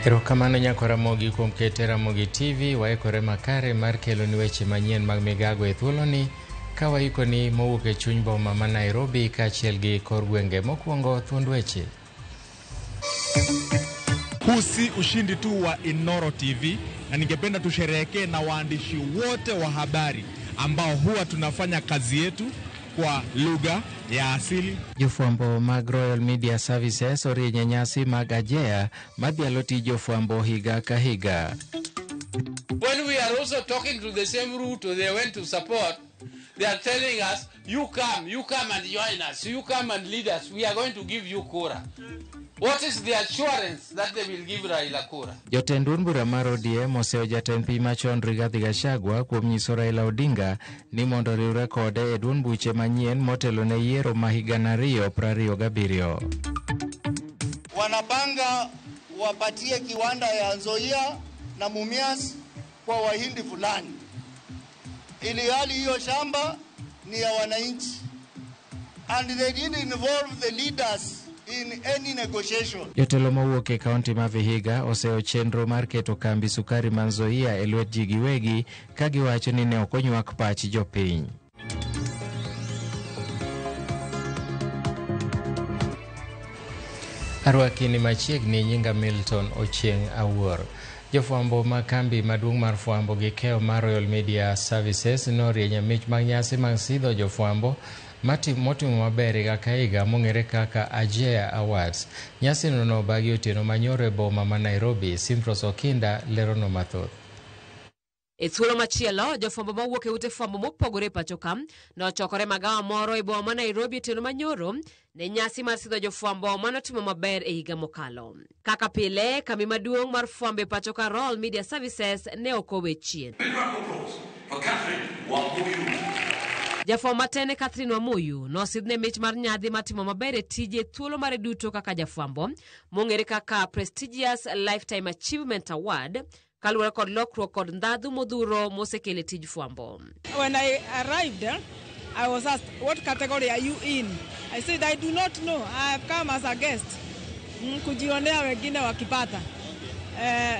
Erokamano nyako Ramogi kuom kete Ramogi TV, waikore makare mar keloni weche manyien mag migago e thuoloni ka waikoni mowuok e chuny boma ma Nairobi kaachiel gi kor gwenge. Mokwongo thuond weche. Huu si ushindi tu wa Inoro TV, na ningependa tusherehekee na waandishi wote wa habari ambao huwa tunafanya kazi yetu kwa lugha ya asili. Jofwambo mag Royal Media Services orieny e nyasi mag Ajea madhialo tij jofwambo higa ka higa. When we are also talking to the same Ruto they went to support, they are telling us, you come and join us, you come and lead us, we are going to give you kura. What is the assurance that they will give Raila kura? Jotend duond bura mar ODM oseyo jatend piny machon Rigathi Gachagua kuom nyiso Raila Odinga ni mondo oriwre kode e duond buche manyien motelo ne yiero ma higa 2027. Wanapanga wapatie kiwanda ya Nzoia na Mumias kwa Wahindi fulani, ili hali hiyo shamba ni ya wananchi, and they didn't involve the leaders in any negotiation. Jotelo mowuok e kaunti ma Vihiga oseyo chenro mar keto kambi sukari ma Nzoia e lwet ji giwegi ka giwacho ni ne ok onywak pach jopiny. Arwaki ni machiegni, nyinga Milton Ochieng' Awuor. Jofwambo ma kambi maduong' mar fwambo gi keyo mar Royal Media Services norieny e mich mag nyasi mag sidho jofwambo motimo maber higa ka higa mong'ere kaka Ajea Awards. Nyasino nobagi otieno manyoro e boma ma Nairobi. Simfros Okinda lerono mathoth. E thuolo machielo, jofwambo mawuok e ute fwambo mopogore e pacho ka nochokore magawa moro e boma ma Nairobi otieno manyoro ne nyasi mar sidho jofwambo manotimo maber e higa mokalo. Kaka pile, kambi maduong' mar fwambo e pacho ka Royal Media Services ne ok owe chien. Jafwambo matene Catherine Wamuyu nosidhne mich mar nyadhi matimo maber e tije thuolo mare duto kaka jafwambo mong'ere kaka Prestigious Lifetime Achievement Award kaluwore kod lokruok kod ndhadhu modhuro mosekelo e tij fwambo. When I arrived, I was asked, what category are you in? I said, I do not know. I have come as a guest. Kujionea wengine wakipata.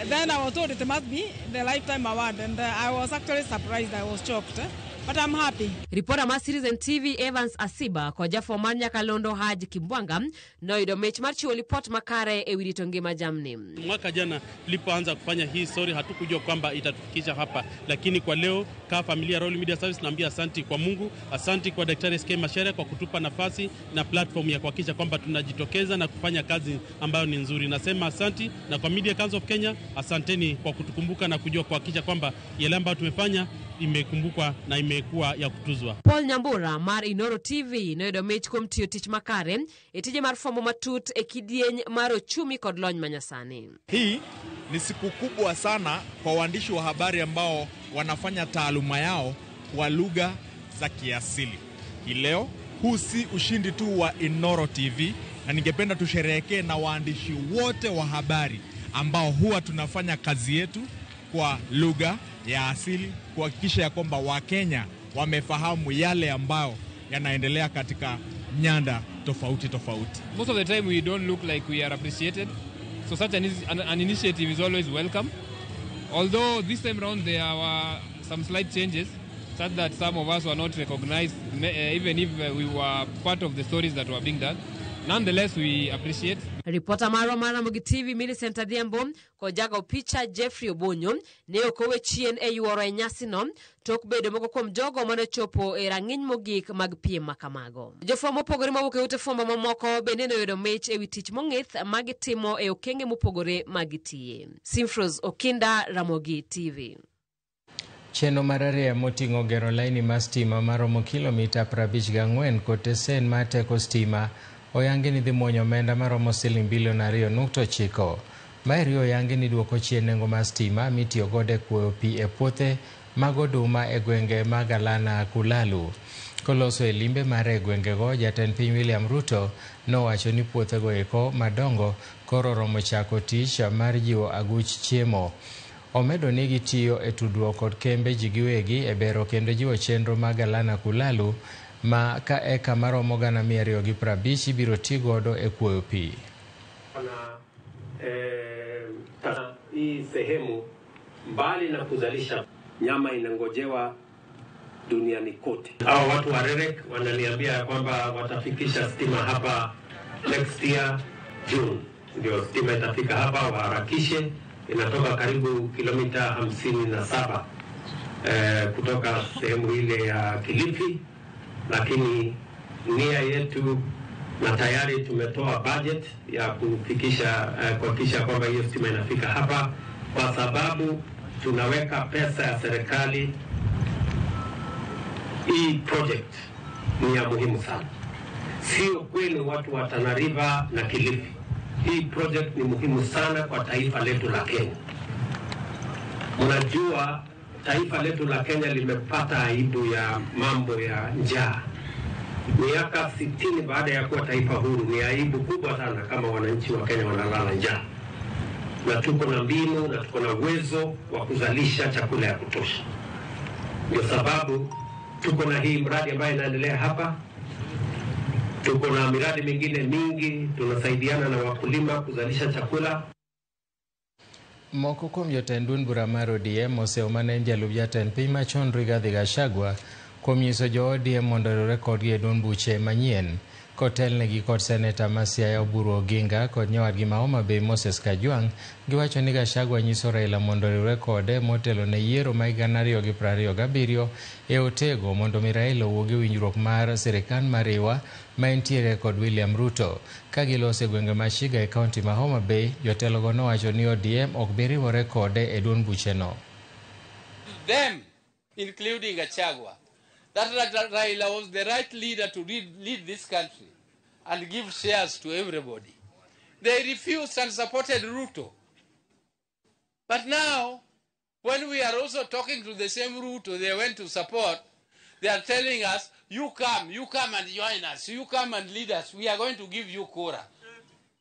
Then I was told it must be the Lifetime Award, and I was actually surprised. I was shocked, but I'm happy. Ripota mar Citizen TV Evans Asiba kod jafwambo mar Nyakalondo Haji Kimbwanga noyudo mich mar chiwo lipot makare e wi rito ngima jamni. Mwaka jana tulipoanza kufanya hii story hatukujua kwamba itatufikisha hapa, lakini kwa leo kama familia Royal Media Service naambia asanti kwa Mungu, asanti kwa Daktari SK Macharia kwa kutupa nafasi na platform ya kuhakikisha kwamba tunajitokeza na kufanya kazi ambayo ni nzuri. Nasema asanti, na kwa Media Council of Kenya asanteni kwa kutukumbuka na kujua kuhakikisha kwamba yale ambayo tumefanya imekumbukwa na imekuwa ya kutuzwa. Paul Nyambura mar Inoro TV noyudo mich kuom tiyo tich makare e tije mar fwambo matut e kidieny mar ochumi kod lony manyasani. Hii ni siku kubwa sana kwa waandishi wa habari ambao wanafanya taaluma yao kwa lugha za kiasili. Hii leo huu si ushindi tu wa Inoro TV, na ningependa tusherehekee na waandishi wote wa habari ambao huwa tunafanya kazi yetu kwa lugha ya asili kuhakikisha ya kwamba Wakenya wamefahamu yale ambayo yanaendelea katika nyanda tofauti tofauti. Most of the time we don't look like we are appreciated, so such an initiative is always welcome. Although this time round there were some slight changes, such that some of us were not recognized, even if we were part of the stories that were being done. Nonetheless, we appreciate. Ripota marwa mar Ramogi TV Millicent Adhiambo kod jago picha Jeffrey Obonyo ne ok owe chien e yuoro e nyasino tok bedo moko kuom jogo mane ochopo e rang'iny mogik mag piem makamago. Jofwambo mopogore mawuok e ute fwambo mamoko bende noyudo mich ewi tich mong'ith magitimo e okenge mopogore magitiye. Simfros Okinda, Ramogi TV. Chenro mar ariyo moting'o gero laini mar stima maromo kilomita 54 kod tesen mar teko stima oyangi ni dhi muonyo omenda maromo siling bilion 2.9. Maeri oyangi ni duoko chien nengo mar stima mitiyo godo e kuoyo pi e puothe mag oduma e gwenge mag Galana Kulalu. Koloso e limbe mare e gwengego, jatend piny William Ruto nowacho ni puothego eko madongo koro oromo chako tich mar jiwo aguch chiemo. Omedo ni gitiyo e tudruok kod kembe ji giwegi e bero kendo jiwo chenro mag Galana Kulalu ma ka eka maromo 250,000 ibiro ti godo e kuoyo pi. sehemu, mbali na kuzalisha nyama, inangojewa duniani kote. Hao watu wa REREC wananiambia ya kwamba watafikisha stima hapa next year June, ndio stima itafika hapa, waharakishe. Inatoka karibu kilomita 57 kutoka sehemu ile ya Kilifi, lakini nia yetu na tayari tumetoa budget ya kufikisha kuhakikisha kwamba hiyo stima inafika hapa, kwa sababu tunaweka pesa ya serikali. Hii project ni ya muhimu sana, sio kwenu watu wa Tana River na Kilifi. Hii project ni muhimu sana kwa taifa letu la Kenya. Mnajua taifa letu la Kenya limepata aibu ya mambo ya njaa miaka 60 baada ya kuwa taifa huru. Ni aibu kubwa sana kama wananchi wa Kenya wanalala njaa, na tuko na mbinu na tuko na uwezo wa kuzalisha chakula ya kutosha. Ndio sababu tuko na hii mradi ambayo inaendelea hapa. Tuko na miradi mingine mingi, tunasaidiana na wakulima kuzalisha chakula. Moko kuom jotend duond bura mar ODM osewo mana en jalup jatend piny machon Rigathi Gachagua kuom nyiso jo ODM mondo oriwre kodgi e duond buche manyien. Kotelnegi kod seneta ma Siaya Oburu Oginga kod nyawadgi ma Homa Bay Moses Kajwang', giwacho ni Gachagua nyiso Raila mondo oriwre kode motelo ne yiero ma 2027 e otego mondo mi Raila owuog e winjruok mar sirikal mariwa ma entiere kod William Ruto. Ka giloso e gwenge ma Shiga e kaunti ma Homa Bay, jotelogo nowacho ni ODM ok bi riwore kode e duond bucheno. Them, including Gachagua, that Raila was the right leader to lead this country and give shares to everybody. They refused and supported Ruto. But now, when we are also talking to the same Ruto they went to support, they are telling us, you come and join us, you come and lead us, we are going to give you kura.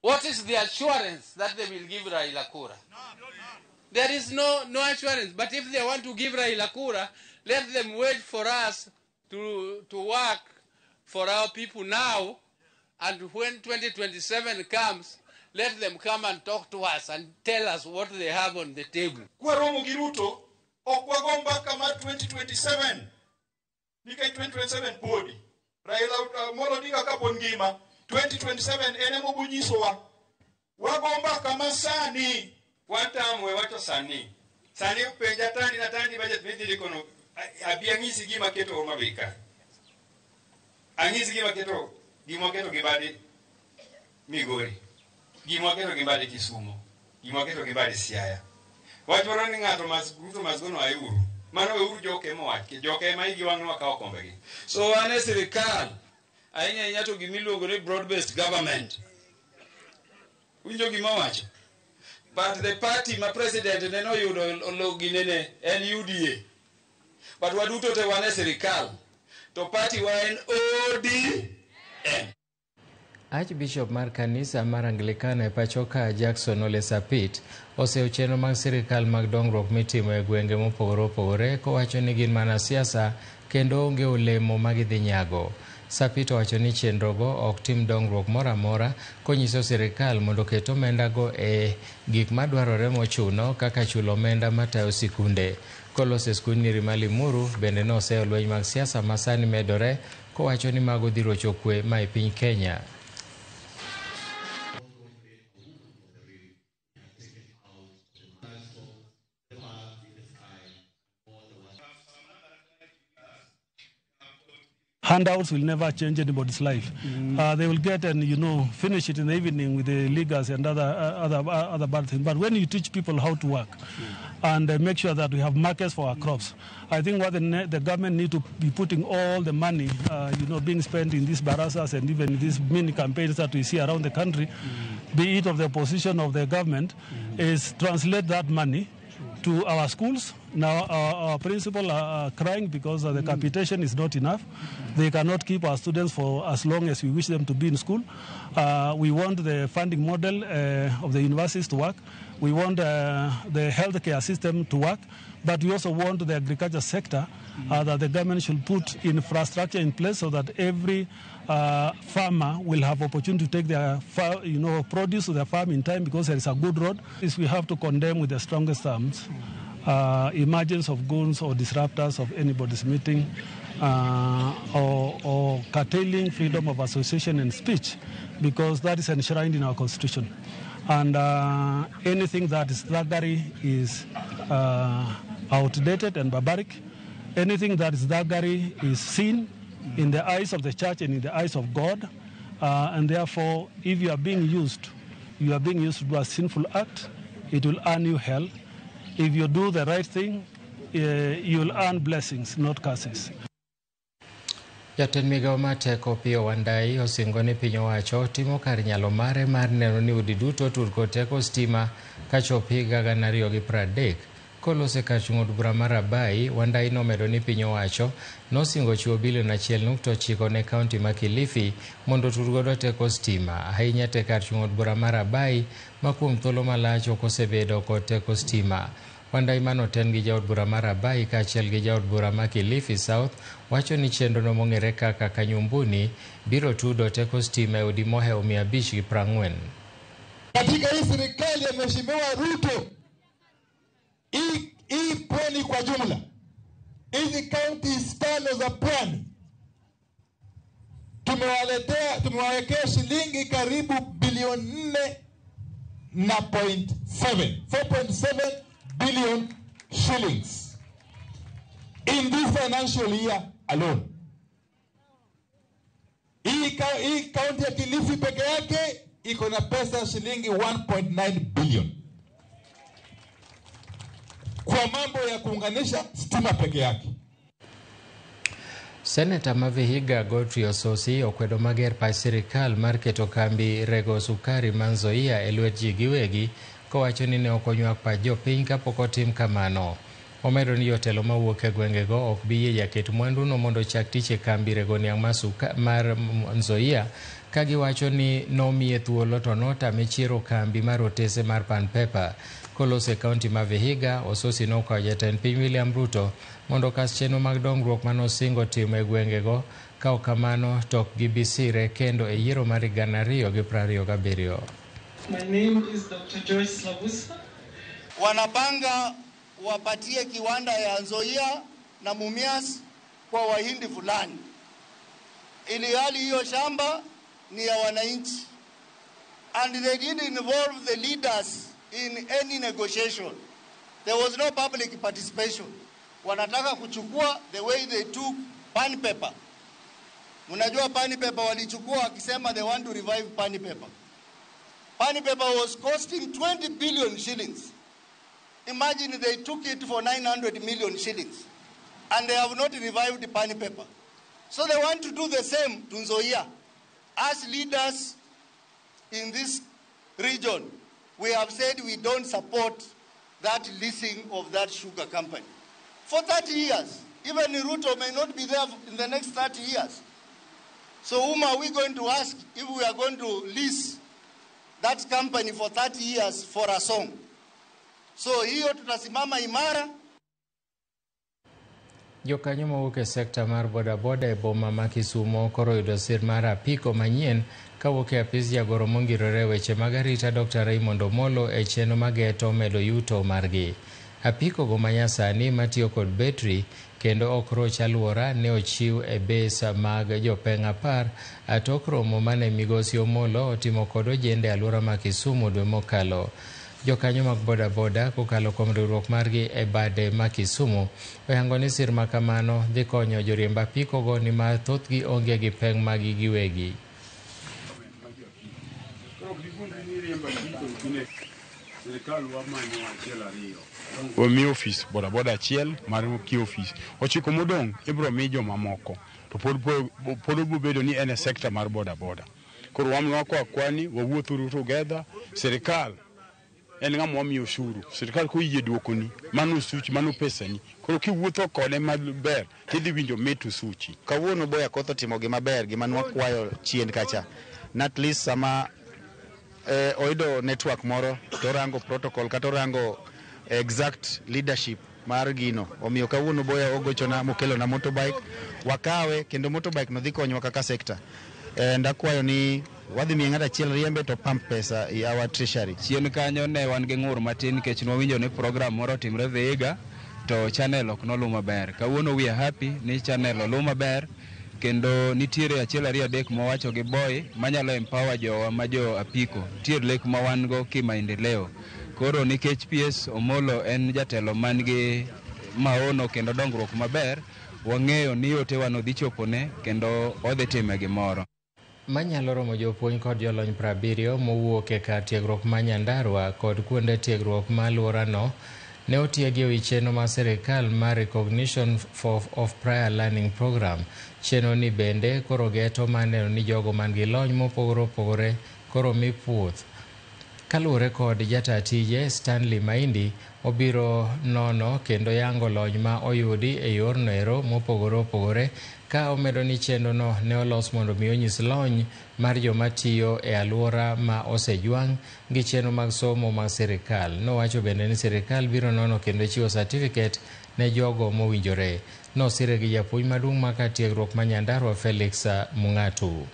What is the assurance that they will give Raila kura? There is no assurance. But if they want to give Raila kura, let them wait for us to work for our people now. And when 2027 comes, let them come and talk to us and tell us what they have on the table. Kwaromo gi Ruto, ok wago mbaka mar 2027. Nikech 2027 podi. Raila Amolo Odinga kapod ngima, 2027 en ema obonyisowa. Wago mbaka ma sani. Watam we wacho sani. Sani penja tandi na tandi budget midhi kono. Abi ang'isi gima keto Homa Bay ka. Ang'isi gima keto gima keto gi bade Migori. Gima keto gi bade Kisumu. Gima keto gi bade Siaya. Wach moro ni ng'ato mas Ruto mas gono ayuru. Mano weuru joke mowach. Joke ema igi wang' wakawo kombegi. So wan e sirikal ahinya ahinya to gimiluongo ni broad based government. Winjo gima wacho? But the party ma president ne noyudo ginene en UDA. But waduto te wan e sirikal. To party wa en ODM. Archbishop mar kanisa mar Anglikana e pacho ka Jackson Ole Sapit oseyo chenro mag sirikal mag dongruok mitimo e gwenge mopogore opogore kowacho ni gin mana siasa kendo onge olemo ma gidhi nyago. Sapit owacho ni chenrogo ok tim dongruok moro amora konyiso sirikal mondo oket omendago e gik madwarore mochuno kaka chulo omenda matayo sikunde. Koloso e skund nyiri ma Limuru bende noseyo lweny mag siasa ma sani medore kowacho ni mago dhi rocho kwe ma e piny Kenya. Handouts will never change anybody's life. They will get and finish it in the evening with the leaguers and other bad things. But when you teach people how to work and make sure that we have markets for our crops, I think what the government need to be putting all the money being spent in these barazas and even these mini campaigns that we see around the country, be it of the opposition of the government, is translate that money to our schools. Now our principal are crying because the capitation is not enough. They cannot keep our students for as long as we wish them to be in school. We want the funding model of the universities to work. We want the healthcare system to work, but we also want the agriculture sector, that the government should put infrastructure in place so that every farmer will have opportunity to take their produce to their farm in time, because there is a good road. Is we have to condemn with the strongest terms emergence of goons or disruptors of anybody's meeting, or curtailing freedom of association and speech, because that is enshrined in our constitution. And anything that is thuggery is outdated and barbaric. Anything that is thuggery is sin in the eyes of the church and in the eyes of God. And therefore, if you are being used, you are being used to do a sinful act, it will earn you hell. If you do the right thing, you'll earn blessings, not curses. Jatend migao mar teko Opiyo Wandayi osingo ni piny owacho timo kar nyalo mare mar neno ni udi duto otud kod teko stima kachop higa 2030. Kolose kar chung' od bura mar Rabai, Wandayi nomedo ni piny owacho nosingo chiwo bilion 1.9 ne kaunti ma Kilifi mondo otud godo teko stima, ahinya te kar chung' od bura mar Rabai ma kuom thuolo malach ok osebedo kod teko stima. Wandayi manoten gi jaod bura mar Rabai kaachiel gi jaod bura ma Kilifi South wacho ni chenrono mong'ere kaka Kanyumbuni biro tudo teko stima e udi mohewo 540. Katika hii serikali ya Mheshimiwa Ruto, hii pwani kwa jumla, hizi kaunti 5 za pwani tumewawekea shilingi karibu bilioni 4.7, 4.7 billion shillings in this financial year alone. Hii kaunti ya Kilifi peke yake iko na pesa shilingi 1.9 billion kwa mambo ya kuunganisha stima peke yake. Seneta ma Vihiga Godfrey Osotsi okwedo mager pach sirikal mar keto kambi rego sukari ma Nzoia e lwet ji giwegi, kowacho ni ne ok onywak pach jopiny kapok otim kamano. Omedo ni jotelo mawuok e gwengego ok bi yie jaket mwanduno mondo ochak tich e kambi rego niang' mar Nzoia, ka giwacho ni nomiye thuolo to notame chiero kambi mar otese mar Pan Paper. Kolose e kaunti ma Vihiga, Osotsi nokawo jatend piny William Ruto mondo okas chenro mag dongruok manosingo timo e gwengego, ka ok kamano to ok gibi sire kendo e yiero mar 2027. My name is Dr. Joyce Labusa. Wanapanga wapatie kiwanda ya Nzoia na Mumias kwa Wahindi fulani, ili hali hiyo shamba ni ya wananchi. And they didn't involve the leaders in any negotiation. There was no public participation. Wanataka kuchukua the way they took Pan Paper. Unajua Pan Paper walichukua wakisema they want to revive Pan Paper. Pan Paper was costing 20 billion shillings. Imagine they took it for 900 million shillings. And they have not revived Pan Paper. So they want to do the same to Nzoia. As leaders in this region, we have said we don't support that leasing of that sugar company. For 30 years, even Ruto may not be there in the next 30 years. So whom are we going to ask if we are going to lease that company for 30 years for a song? So hiyo tutasimama imara. Jokanyo mawuok e sekta mar bodaboda e boma ma Kisumo koro oyudo sir mar apiko manyien kawuok e apis jagoro mongirore weche mag arita Dr. Raymond Omolo e chenro mageto medo yuto margi. Apiko go manyasani matiyo kod betri kendo ok roch alwora ne ochiw e bes mag jopeng' 10 tok romo mane migosi Omolo otimo kod ojende e alwora ma Kisumu dwe mokalo. Jokanyo mag bodaboda kokalo kuom riwruok margi e bade ma Kisumu oyango ni sir makamano dhi konyo joriemb apiko go nimar thothgi onge gi peng' maggi giwegi. Omi ofis bodaboda achiel mar ki ofis ochiko modong' ibiro mi jomamoko to pod obiro bedo ni en e sekta mar bodaboda. Koro wamwako akwani wawuothuru together. Sirikal en ng'ama wamiyo osuru, sirikal koyie duokoni mano osuchi, mano pesani. Koro kiwuotho kode maber tidhi winjo mit osuchi. Kawuono Boya Koth otimo gima ber, gima nwakwayo chien kacha. Na at least sama oyudo network moro to orango protocol kata orango exact leadership mar gino. Omiyo kawuono Boya ogochona mokelona motorbike, wakawe kendo motorbike no dhi konyowa kaka sector. And akwayo ni wadhi miye ng'ato achiel riembe to pump pesa i our treasury. Chien kanyo ne wan gi ng'ur matin nikech nwawinjo ni program moro otimre Vihiga to channel ok noluw maber. Kawuono we are happy ni channel oluw maber kendo nitiere achiel ariyo adek mowacho gi Boy manyalo empower jowa ma jo apiko. Nitiere lek ma wan go kimaendeleo. Koro nikech PS Omolo en jatelo man gi maono kendo dongruok maber, wang'eyo ni otewa no dhi chopone kendo odhi time gimoro. Manyalo romo jopuonj kod jolony 70 mowuok e kar tiegruok ma Nyandarua kod kuonde tiegruok ma alworano ne otiegi e wi chenro mar sirikal mar Recognition of Prior Learning Program. Chenro ni bende koro geto mar neno ni jogo man gi lony mopogore opogore koro mi puoth. Kaluwore kod jata tije Stanley Maindi, obiro nono kendo yango lony ma oyudi e yorno ero mopogore opogore ka omedo ni chenro no ne olos mondo mi onyis lony mar joma tiyo e alwora ma osejwang' gi chenro mag somo mag sirikal. Nowacho bende ni sirikal biro nono kendo chiwo certificate ne jogo mowinjore. Nosire gi japuonj maduong' ma kar tiegruok ma Nyandarua Felix Mung'atu.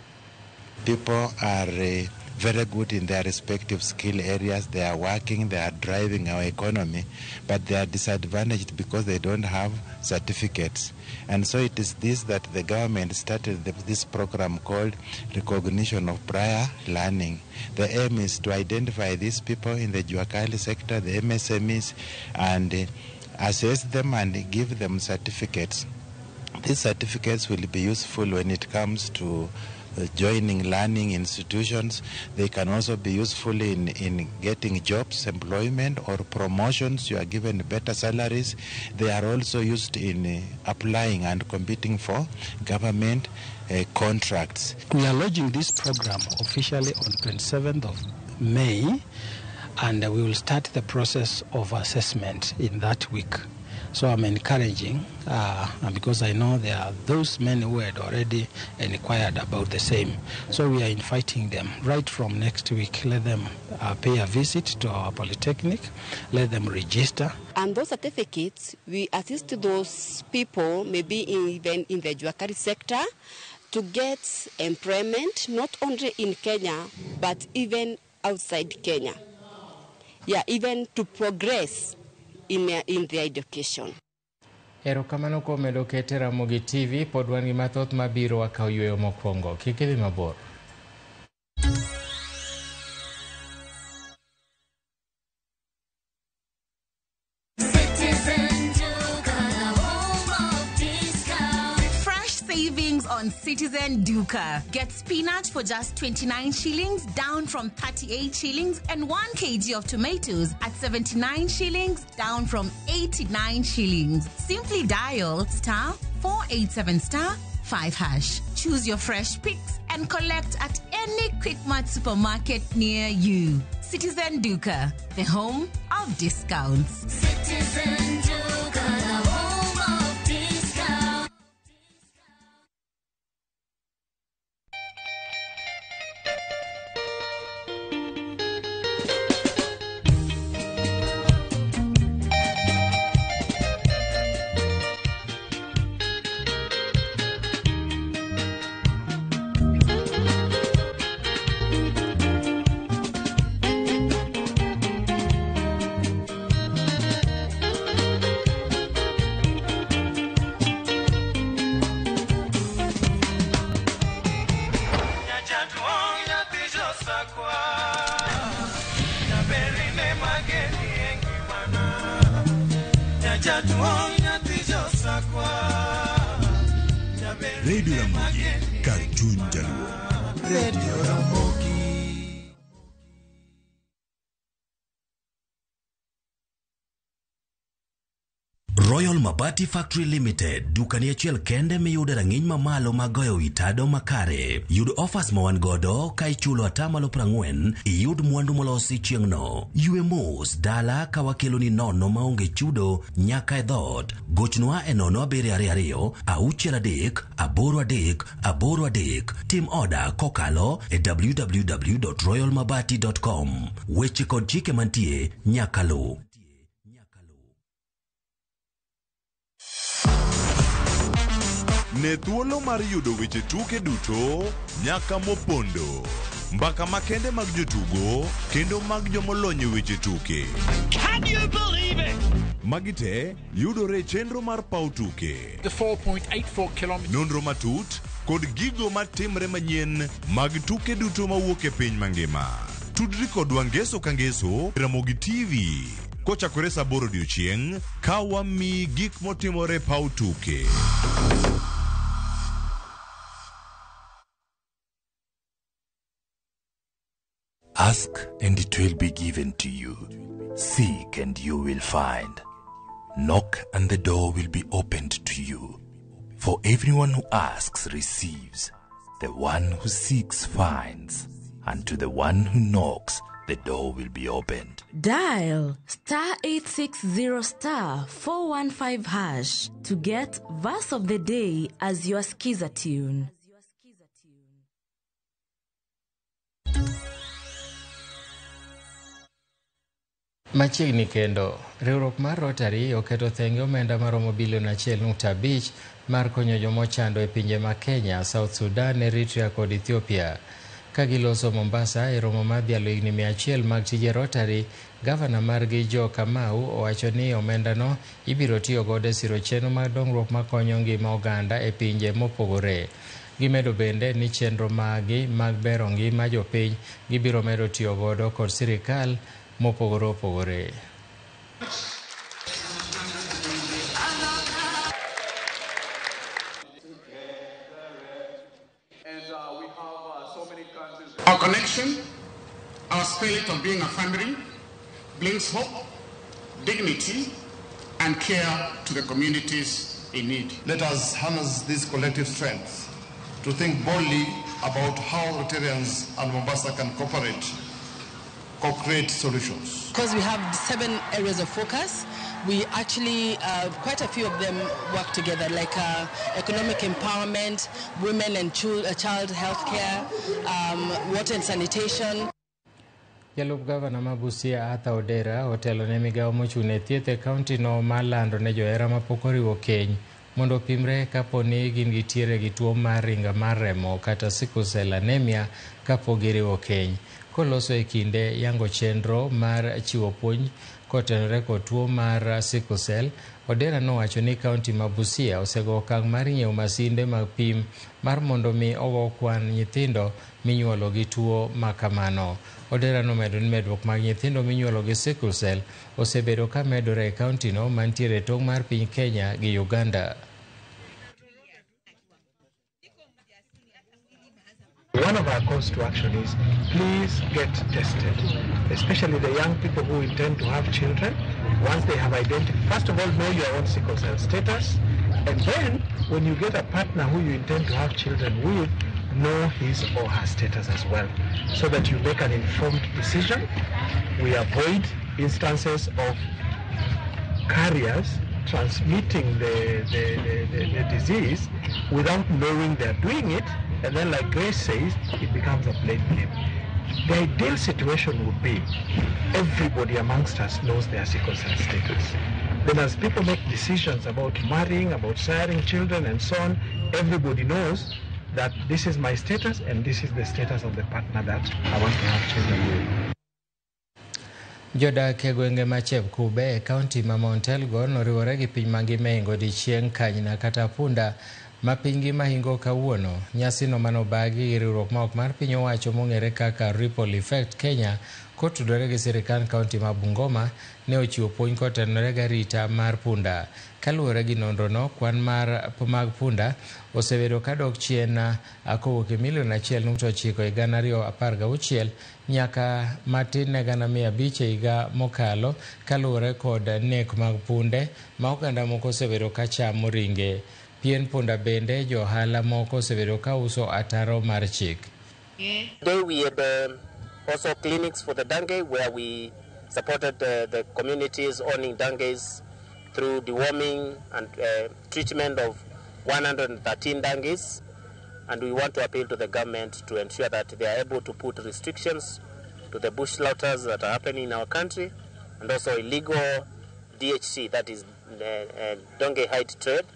People are very good in their respective skill areas. They are working, they are driving our economy, but they are disadvantaged because they don't have certificates. And so it is this that the government started this program called Recognition of Prior Learning. The aim is to identify these people in the Juakali sector, the MSMEs, and assess them and give them certificates. These certificates will be useful when it comes to joining learning institutions. They can also be useful in getting jobs, employment, or promotions. You are given better salaries. They are also used in applying and competing for government contracts. We are launching this program officially on 27th of May, and we will start the process of assessment in that week. So I'm encouraging, because I know there are those men who had already inquired about the same. So we are inviting them right from next week. Let them pay a visit to our polytechnic. Let them register. And those certificates, we assist those people, maybe even in the Juakari sector, to get employment, not only in Kenya, but even outside Kenya. Yeah, even to progress in their education. Erokamano kuom medo kete Ramogi TV, pod wan gi mathoth mabiro wakaw yweyo mokwongo. Kik idhi mabor. On Citizen Duka. Get spinach for just 29 shillings, down from 38 shillings, and 1 kg of tomatoes at 79 shillings, down from 89 shillings. Simply dial *487 *5#. Choose your fresh picks and collect at any Quickmart supermarket near you. Citizen Duka, the home of discounts. Citizen Duka, the home of discounts. Radio Ramogi, kar chuny Jaluo. Radio Ramogi. Royal Mabati Factory Limited, dukani achiel kende miyude rang'iny mamalo mag goyo wi tado makare. Yud offers ma wan godo ka ichulo atamalo 40 iyud mwandu molosi chieng'no. Ywe mos dala ka wakeloni nono maonge chudo nyaka e dhoot. Gochnwa e 0722 63 83 83. Tim oda kokalo e www.royalmabati.com. Weche kod chike mantie nyaka luw. Ne thuolo mar yudo weche tuke duto nyaka mopondo. Mbaka makende mag jotugo kendo mag jomolony e weche tuke. Can you believe it? Magi te yudore e chenro mar paw tuke. The 4.84 kilometers. Nonro matut kod gigo matimre manyien mag tuke duto mawuok e piny mangima. Tudri kodwa ngeso ka ngeso Ramogi TV kochakore saa 8 odiochieng' ka wamiyi gik motimore e paw tuke. Ask and it will be given to you. Seek and you will find. Knock and the door will be opened to you. For everyone who asks receives, the one who seeks finds, and to the one who knocks the door will be opened. Dial star 860 star 415 hash to get verse of the day as your skiza tune. Machiegni kendo, riwruok mar Rotary oketo thenge omenda maromo bilion 1.5 mar konyo jomochando e pinje ma Kenya, South Sudan, Eritrea kod Ethiopia. Ka giloso Mombasa e romo mar dhialo higni 100 mag tije Rotary, gavana margi Joe Kamau owacho ni omendano ibiro tiyo godo e siro chenro mag dongruok makonyo ngima oganda e pinje mopogore. Gimedo bende ni chenro magi mag bero ngima jopiny gibiro medo tiyo godo kod sirikal mopogore opogore. Our connection, our spirit of being a family, brings hope, dignity, and care to the communities in need. Let us harness this collective strength to think boldly about how Rotarians and Mombasa can cooperate, co-create solutions. Because we have 7 areas of focus, we actually, quite a few of them work together, like economic empowerment, women and child health care, water and sanitation. Jalup gavana ma Busia Arthur Odera otelo ne migawo mochung' ne thieth e kaunti no mar lando ne johera mapok oriwo keny mondo opimre kapo ni gin gitiere gi tuo mar ringa mar remo kata sickle cell anemia kapok giriwo keny. Koloso e kinde yango chenro mar chiwo puonj kotenore kod tuo mar sickle cell, Odera nowacho ni kaunti ma Busia osego okang' mar nyiewo masinde mag pim mar mondo mi ogo kwan nyithindo minyuolo gi tuo ma kamano. Odera nomedo ni medruok mag nyithindo minyuolo gi sickle cell osebedo ka medore e kaunti no mantiere e tong' mar piny Kenya gi Uganda. One of our calls to action is please get tested, especially the young people who intend to have children. Once they have identified, first of all, know your own sickle cell status, and then when you get a partner who you intend to have children with, know his or her status as well, so that you make an informed decision. We avoid instances of carriers transmitting the disease without knowing they're doing it, and then, like Grace says, it becomes a blame game. The ideal situation would be everybody amongst us knows their sickle cell status. Then as people make decisions about marrying, about siring children and so on, everybody knows that this is my status and this is the status of the partner that I want to have children with. Jodak e gwenge ma Chepkube e kaunti ma Mount Elgon oriwore gi piny mangima e ingo odiechieng' kanyna kata punda ma piny ngima hingo kawuono. Nyasino manobagi gi riwruok ma ok mar piny owacho mong'ere kaka Ripple Effect Kenya kotudore gi sirikand kaunti ma Bungoma ne ochiwo puonj kotenore gi arita mar punda. Kaluwore gi nonrono, kwan mar mag punda osebedo kadok chien kowuok e milion 1.9 e 2016 nyaka matin ne 500,000 e higa mokalo kaluwore kod nek mag punde ma oganda moko osebedo ka chamo ringe. Pien punda bende jo ohala moko osebedo ka uso ataro mar chik. Today we had also clinics for the donkey where we supported the communities owning donkeys through deworming and treatment of 113 donkeys, and we want to appeal to the government to ensure that they are able to put restrictions to the bush slaughters that are happening in our country, and also illegal DHC, that is donkey hide trade,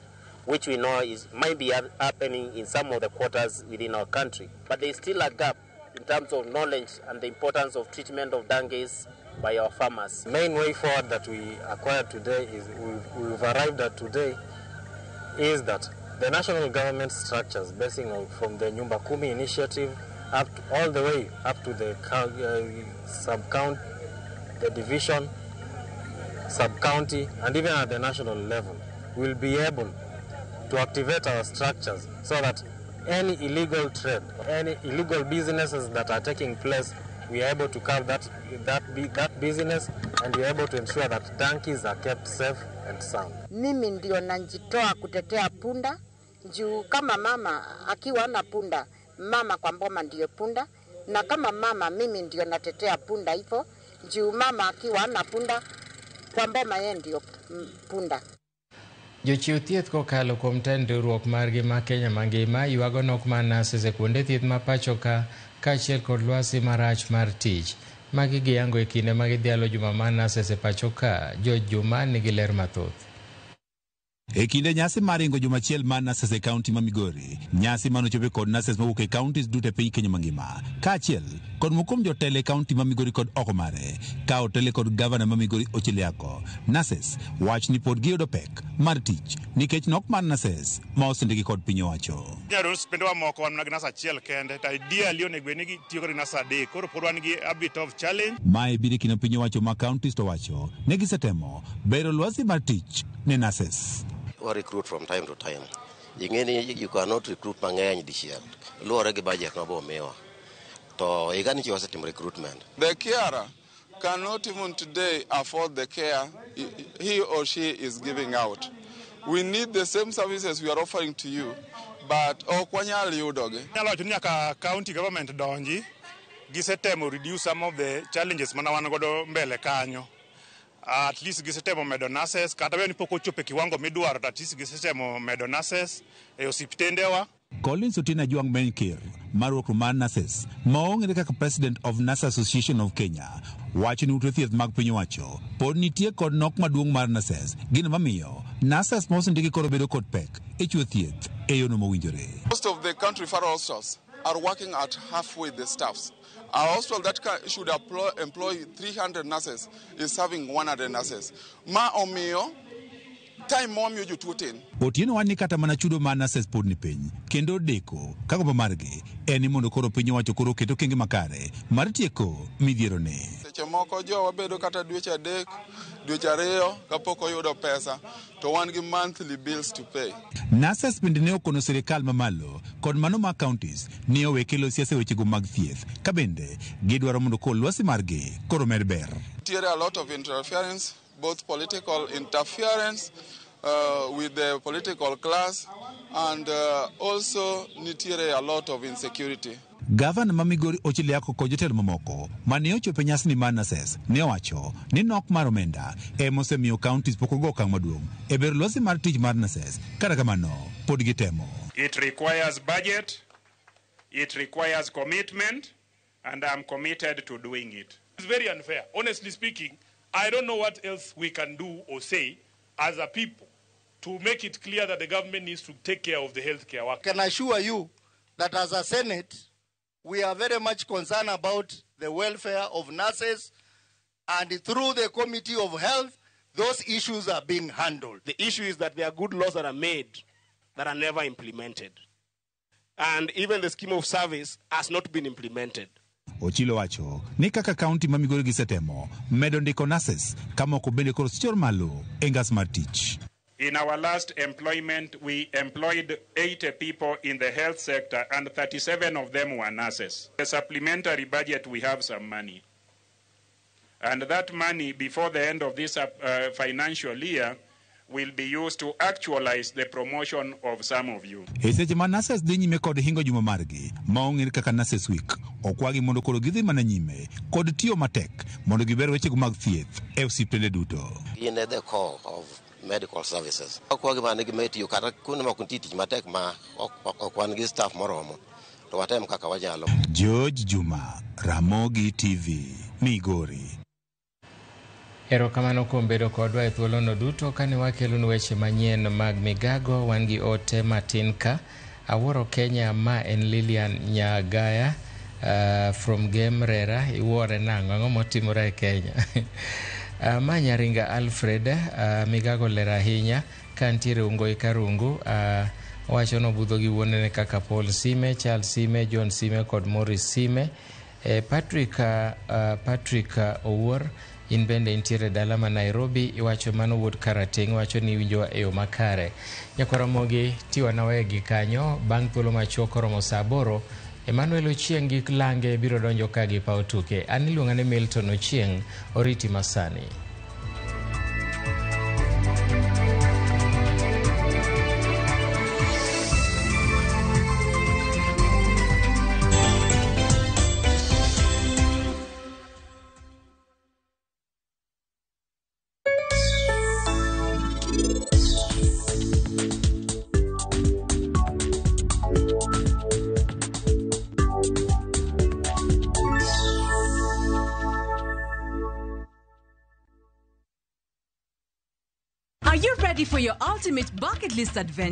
which we know might be happening in some of the quarters within our country. But there is still a gap in terms of knowledge and the importance of treatment of donkeys by our farmers. Main way forward that we acquired today is we've arrived at today is that the national government structures basing on from the Nyumba Kumi initiative up to, all the way up to the sub-count, the division, sub-county, and even at the national level, will be able to activate our structures so that any illegal trade, any illegal businesses that are taking place, we are able to curb that business, and we are able to ensure that donkeys are kept safe and sound. Mimi ndio najitoa kutetea punda, juu kama mama akiwa na punda, mama kwa mboma ndio punda, na kama mama mimi ndio natetea punda hivyo, juu mama akiwa na punda, kwa mboma yeye ndio punda. Jochiw thieth kokalo kuom tend riwruok margi ma Kenya mangima ywago nok mar nurses e kuonde thieth ma pacho ka kaachiel kod lwasi marach mar tich. Magi giyango e kinde ma gidhialo juma mar nurses e pacho ka. George Juma nigi ler mathoth. E kinde nyasi mar ringo juma achiel mar nurses e kaunti ma Migori, nyasi manochope kod nurses mawuok e counties duto e piny Kenya mangima, kaachiel kod moko kuom jotelo e kaunti ma Migori kod oko mare, ka otele kod gavana ma Migori Ochieng Yako. Nurses wach ni pod giyudo pek mar tich nikech nok mar nurses ma osendiki kod piny owacho. Nyalo osiptendewa moko wan mana gi nurse achiel kende, to ideally onego bed ni gitiyo kod nurse 3, koro pod wan gi a bit of challenge. Mae biro e kinde piny owacho ma counties to wacho ne gisetemo bero lwasi mar tich ne nurses. Wa recruit from time to time. Ing'eni you cannot recruit mang'eny dichiel. Luwore gi budget ma bo miwa. To higa ni wasetimo recruitment. The carer cannot even today afford the care he or she is giving out. We need the same services we are offering to you, but ok wanyal yudogi. Nyalo wacho ni nyaka county government donji, gisetemo reduce some of the challenges mana wan godo mbele kanyo. At least gisetemo medo nurses, kata bed ni pok ochopo e kiwango midwaro, to at least gisetemo medo nurses e osiptendewa. Collins Otieno Ajwang' Menkir mar riwruok mar nurses ma ong'ere kaka President of Nurses Association of Kenya wacho ni ute thieth mag piny owacho pod nitie kod nok maduong' mar nurses, gino mamiyo nurses ma osendiki koro bedo kod pek e chiwo thieth e yono mowinjore. Most of the country referral hospitals are working at halfway the staffs. A hospital that should employ 300 nurses is serving 100 nurses. Ma omiyo time momiyo jotuo tin. Otieno wacho ni kata mana chudo mar nurses pod ni piny kendo deko ka gombo margi en ni mondo koro piny owacho koro oket okenge makare mar tieko midhiero ni. Seche moko jowa bedo kata dweche 3, dweche 2 kapok oyudo pesa, to wan gi monthly bills to pay. Nurses bende ne okono sirikal mamalo kod mano mag counties ni owe kelo siasa e wechego mag thieth, ka bende gidwaro mondo kor lwasi margi koro med ber. Nitiere a lot of interference, both political interference with the political class, and also nitiere a lot of insecurity. Gavana ma Migori Ochieng Yako kod jotelo mamoko mane ochopo e nyasini mar nurses ne owacho ni nok mar omenda ema osemiyo counties pok ogo okang' maduong' e bero lwasi mar tich mar nurses, kata kamano pod gitemo. It requires budget, it requires commitment, and I'm committed to doing it. It's very unfair. Honestly speaking, I don't know what else we can do or say as a people to make it clear that the government needs to take care of the healthcare workers. I can assure you that as a Senate, we are very much concerned about the welfare of nurses, and through the Committee of Health, those issues are being handled. The issue is that there are good laws that are made, that are never implemented. And even the scheme of service has not been implemented. Ochilo wacho ni kaka kaunti ma Migori gisetemo medo ndiko nurses ka moko bende koro sichor malo e ngas mar tich. In our last employment, we employed 80 people in the health sector and 37 of them were nurses. The supplementary budget, we have some money. And that money, before the end of this financial year, will be used to actualize the promotion of some of you. E seche ma nurses dhi nyime kod hingo juma margi ma ong'ere kaka Nurses Week, okwagi mondo koro gidhi mana nyime kod tiyo matek mondo giber wechego mag thieth e osiptende duto. Gin e the core of medical services. Okwagi mana gimed tiyo kata kuonde moko nitie tich matek ma ok wan gi staff moromo, to watem kaka wanyalo. George Juma, Ramogi TV, Migori. Erokamano kuom bedo kodwa e thuolono duto kane wakelonu weche manyien mag migago. Wan gi ote matin ka. Awuoro Kenya, ma en Lilian Nyagaya from Gem Rera. Iwuore nang'o? Ang'o motimore e Kenya? Ma Nyaringa Alfred, migago ler ahinya ka ntiere Ungoi Karungu. Owacho nobudho gi wuonene kaka Paul Sime, Charles Sime, John Sime kod Maurice Sime. Patrick Owuor, in bende intiere dala ma Nairobi. Iwacho mano wuod Karateng', iwacho ni iwinjowa e yo makare. Nyakwaramogi tiwa nawegi kanyo bang' thuolo machuok koromo saa 8. Emmanuel Ochieng' gi Lange biro donjo ka gi paw tuke. An iluonga ni Milton Ochieng', oriti masani. Are you ready for your ultimate bucket list adventure?